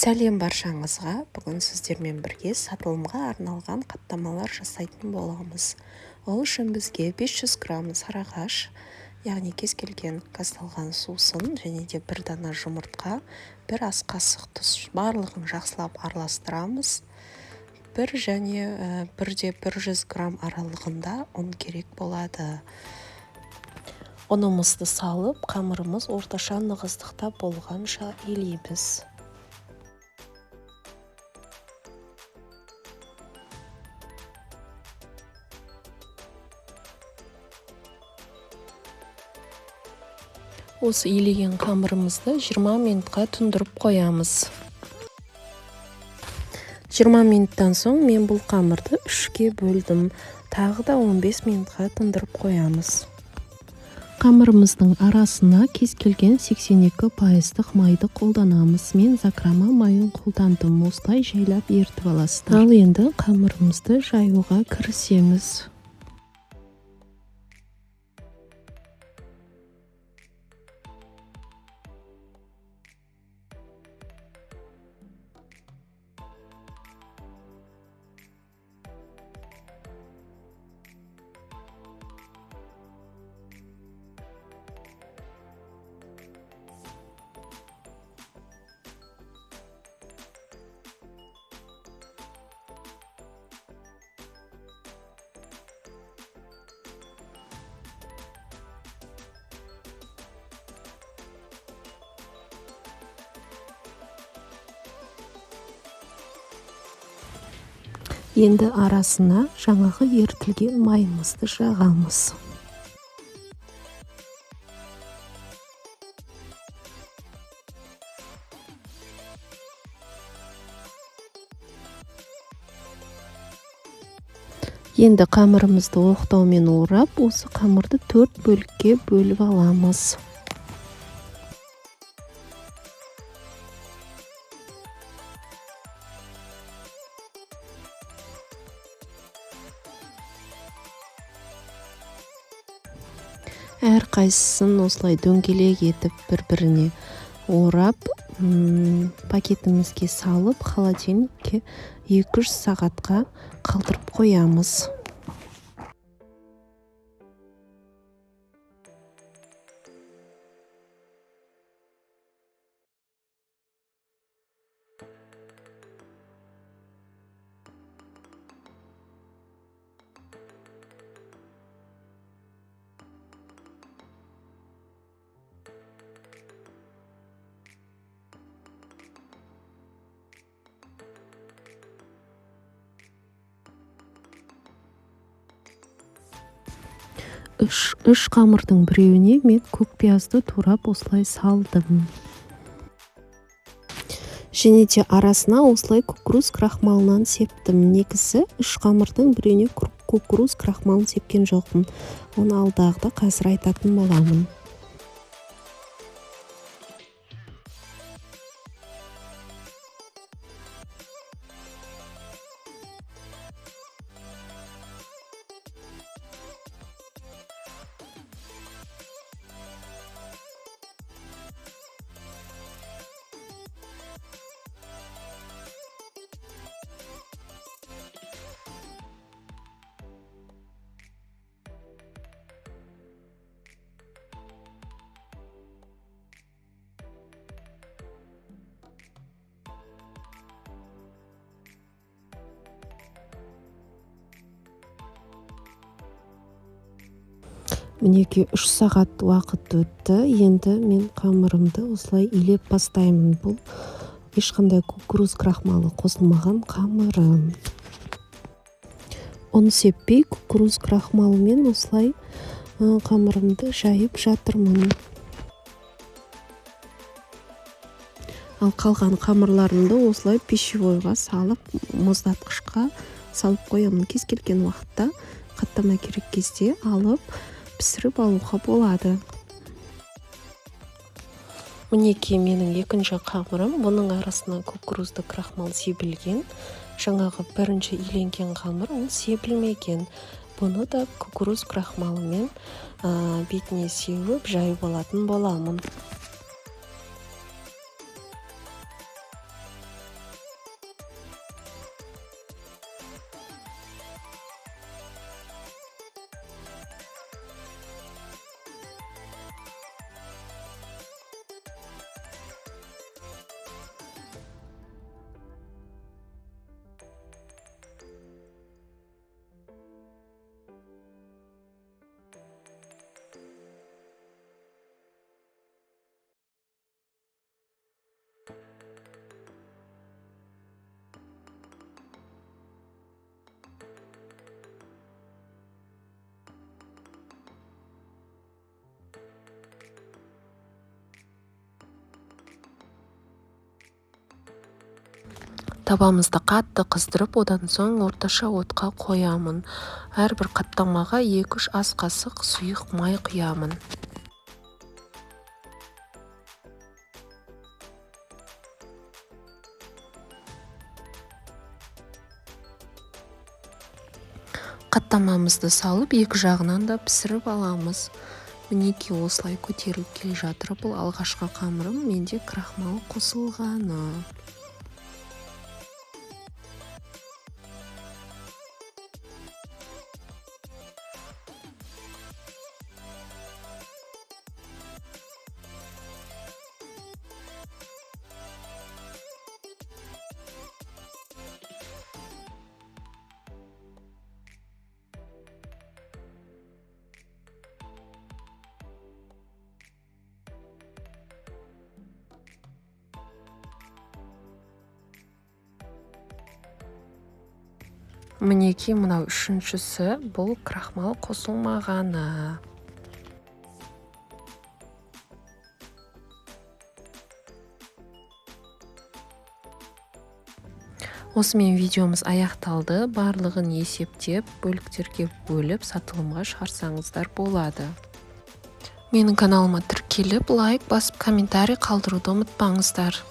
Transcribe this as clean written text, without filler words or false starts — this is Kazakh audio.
Сәлем баршаңызға! Бүгін сіздермен бірге сатылымға арналған қаптамалар жасайтын боламыз. Ол үшін бізге 500 грамм сарыағаш, яғни кез келген газдалған сусын, және де бір дана жұмыртқа, бір ас қасық тұз, барлығын жақсылап араластырамыз. 1 және 1,1 грамм аралығында ұн керек болады. Ұнымызды салып, қамырымыз орташа нығыздықта болғанша илейміз. Осы илеген қамырымызды 20 минутқа тұндырып қоямыз. 20 минуттан соң мен бұл қамырды 3-ке бөлдім. Тағы да 15 минутқа тұндырып қоямыз. Қамырымыздың арасына кез келген 82% майды қолданамыз. Мен Закрома майын қолдандым. Осылай жайлап ертіп аласыздар. Ал енді қамырымызды жаюға кірісеміз. Енді арасына жаңағы ерітілген майымызды жағамыз. Енді қамырымызды оқтаумен орап, осы қамырды 4 бөлікке бөліп аламыз. Әрқайсысын осылай дөңгелек етіп бір-біріне орап, пакетімізге салып, холодильникке 200 сағатқа қалдырып қоямыз. Үш қамырдың біреуіне мен көк пиязды турап осылай салдым. Және де арасына осылай кукуруз крахмалынан септім. Негізі үш қамырдың біреуіне кукуруз крахмалын сепкен жоқпын. Оны алдағыда қазір айтатын боламын. Мінекей 3 сағат уақыт өтті. Енді мен қамырымды осылай илеп бастаймын. Бұл ешқандай кукуруз крахмалы қосылмаған қамырым. Ұн сеппей кукуруз крахмалымен осылай қамырымды жайып жатырмын. Ал қалған қамырларымды осылай пищевойға салып, мұздатқышқа салып қоямын. Кез келген уақытта қаттама керек кезде алып пісіріп алуға болады. Мінекей менің екінші қамырым. Бұның арасына кукурузды крахмал себілген. Жаңағы бірінші иленген қамыр ол себілмеген. Бұны да кукуруз крахмалымен бетіне сеуіп жайып алатын боламын. Табамызды қатты қыздырып, одан соң орташа отқа қоямын. Әрбір қаттамаға 2-3 ас қасық сұйық май құямын. Қаттамамызды салып, екі жағынан да пісіріп аламыз. Мінекей, осылай көтеріліп келе жатыр. Бұл алғашқы қамырым, менде крахмал қосылғаны. Мінекей, мынау үшіншісі, бұл крахмал қосылмағаны. Осымен видеомыз аяқталды. Барлығын есептеп, бөліктерге бөліп, сатылымға шығарсаңыздар болады. Менің каналыма тіркеліп, лайк басып, комментарий қалдыруды ұмытпаңыздар.